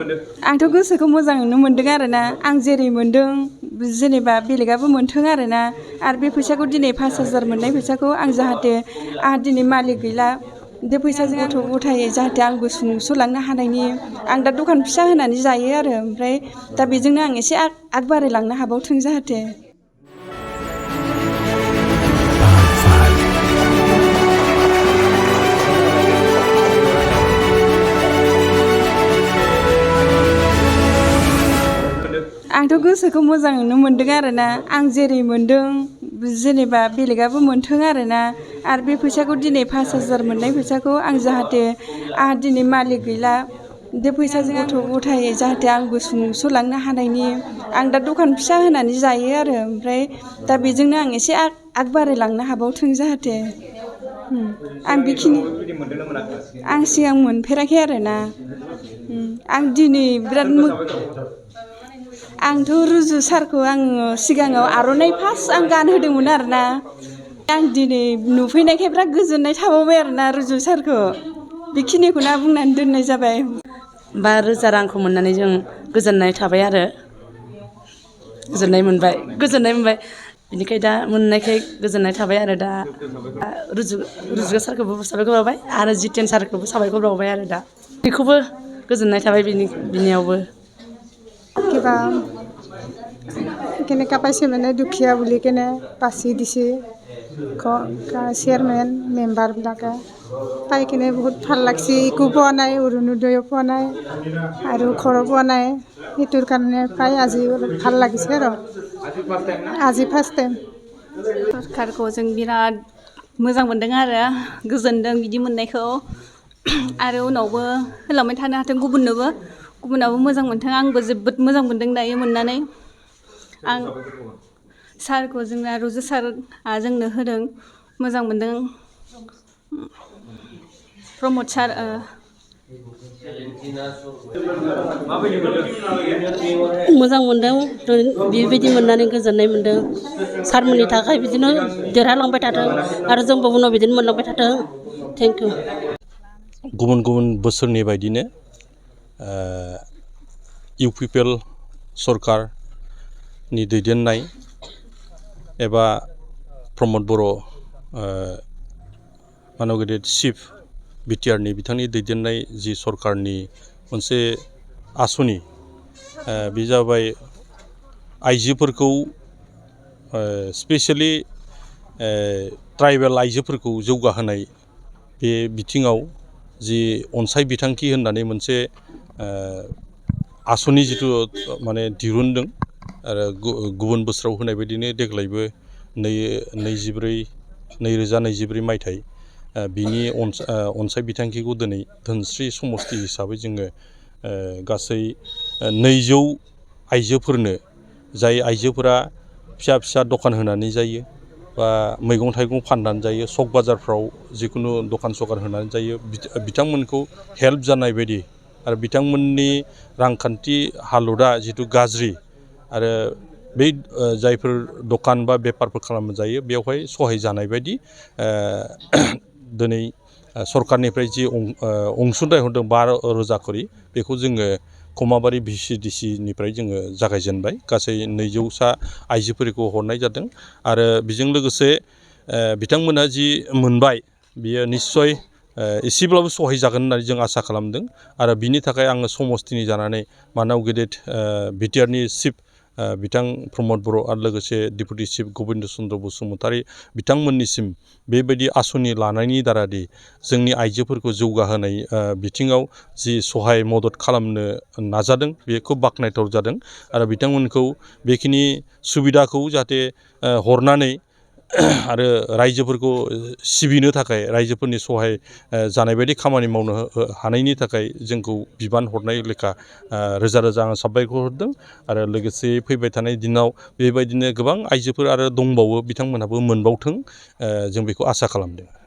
आंथ' गोसोखौ मोजाङैनो मोनदों आरोना आं जेरै मोनदों जेनेबा बेलेगाबो मोनथों आरोना आरो बे फैसाखौ दिनै 5000 मोननाय फैसाखौ आं जाहाथे आंहा दिनै मालिक गैला बे फैसाजों गथ' गथाय जाहाथे आंबो सुंस'लांनो हानायनि आं दा दखान फिसा होनानै जायो आरो ओमफ्राय दा बेजोंनो आं एसे आग बारायलांनो हाबावथों जाहाथे। आंथ' गोसोखौ मोजाङैनो मोनदों आरोना आं जेरै मोनदों जेनेबा बेलेगाबो मोनथों आरोना आरो बे फैसाखौ दिनै 5000 मोननाय फैसाखौ आं जाहाथे आंहा दिनै मालिक गैला बे फैसाजों गथ' गथाय जाहाथे आंबो सुंस'लांनो हानायनि आं दा दखान फिसा होनानै जायो आरो ओमफ्राय दा बेजोंनो आं एसे आग बारायलांनो हाबावथों जाहाथे। आं बेखिनि आं सिगां मोनफेराखै आरोना आं दिनै बिराद आंथ' रुजु सारखौ आङो सिगाङाव आर'नाइ फार्स्ट आं गानहोदोंमोन आरोना आं दिनै नुफैनायखाय बिराद गोजोननाय थाबावबाय आरोना रुजु सारखौ बेखिनिखौनो बुंनानै दोननाय जाबाय। 5000 रांखौ मोननानै जों गोजोननाय थाबाय आरो गोजोननाय मोनबाय बिनिखाय दा मोननायखाय गोजोननाय थाबाय आरो दा रुजु सारखौबो साबायखर बावबाय आरो जितेन सारखौबो साबायखर बावबाय आरो दा बेखौबो गोजोननाय थाबाय बिनियावबो। কিবা কেনেকৈ পাইছে মানে দুখীয়া বুলি কেনে বাছি দিছে চেয়াৰমেন মেম্বাৰবিলাকে পাই কিনে বহুত ভাল লাগছে একো পোৱা নাই অৰুণোদয়ো পোৱা নাই আৰু ঘৰো পোৱা নাই সেইটোৰ কাৰণে পাই আজি অলপ ভাল লাগিছে আৰু আজি ফাৰ্ষ্ট টাইम। सरकारखौ जों बिराद मोजां मोनदों आरो गोजोनदों बिदि मोननायखौ आरो उनावबो होलांबाय थानो हाथों गुबुनाबो मोजां मोनथों आंबो जोबोद मोजां मोनदों दायो मोननानै आं सारखौ जोंना रुजु सारआ जोंनो होदों मोजां मोनदों प्रमद सार मोजां मोनदों बेबायदि मोननानै गोजोननाय मोनदों सारमोननि थाखाय बिदिनो देरहालांबाय थाथों आरो जोंबो उनाव बिदिनो मोनलांबाय थाथों थेंक इउ। गुबुन गुबुन बोसोरनि बायदिनो इउपिपिएल सरकारनि दैदेननाय एबा प्रमद बर' मानगेदेर चिफ बिटिआरनि बिथांनि दैदेननाय जि सरकारनि मोनसे आसनि बे जाबाय आइजोफोरखौ स्पेसियेलि ट्राइबेल आइजोफोरखौ जौगाहोनाय बे बिथिङाव जि अनसाय बिथांखि होननानै मोनसे आसनि जिथु माने दिरुनदों आरो गुबुन बोसोराव होनाय बायदिनो देग्लायबो 2023 मायथाइ बिनि अनसाय बिथांखिखौ दिनै धोनस्रि समस्ति हिसाबै जोङो गासै 200 आइजोफोरनो जाय आइजोफोरा फिसा फिसा दखान होनानै जायो बा मैगं थाइगं फाननानै जायो सक बाजारफ्राव जिखुनु दखान सखान होनानै जायो बिथांमोनखौ हेल्प जानाय बायदि आरो बिथांमोननि रांखान्थि हालोदा जिथु गाज्रि आरो बै जायफोर दखान बा बेफारफोर खालामना जायो बेवहाय सहाय जानाय बायदि दिनै सरकारनिफ्राय जि अनसुंथाइ हरदों 5,000 करि बेखौ जोङो कमाबारि VCDC निफ्राय जोङो जागायजेनबाय गासै 200सा आइजोफोरखौ हरनाय जादों आरो बेजों लोगोसे बिथांमोना जि मोनबाय बियो निस्सय एसेब्लाबो सहाय जागोन होननानै जों आसा खालामदों आरो बिनि थाखाय आङो समस्तिनि जानानै मानगेदेर बिटिआरनि चिफ बिथां प्रमद बर' आरो लोगोसे डेपुटि चिफ गबिन्द चन्द्र बसुमतारी बिथांमोननिसिम बेबायदि आसनि लानायनि दारादि जोंनि आइजोफोरखौ जौगाहोनाय बिथिङाव जि सहाय मदद खालामनो नाजादों बेखौ बाख्नायथाव जादों आरो बिथांमोनखौ बेखिनि सुबिदाखौ जाहाथे हरनानै आरो रायजोफोरखौ सिबिनो थाखाय रायजोफोरनि सहाय जानाय बायदि खामानि मावनो हानायनि थाखाय जोंखौ बिबान हरनाय लेखा रोजा रोजा आं साबायखर हरदों आरो लोगोसे फैबाय थानाय दिनाव बेबायदिनो गोबां आइजोफोर आरो दंबावो बिथांमोनहाबो मोनबावथों जों बेखौ आसा खालामदों।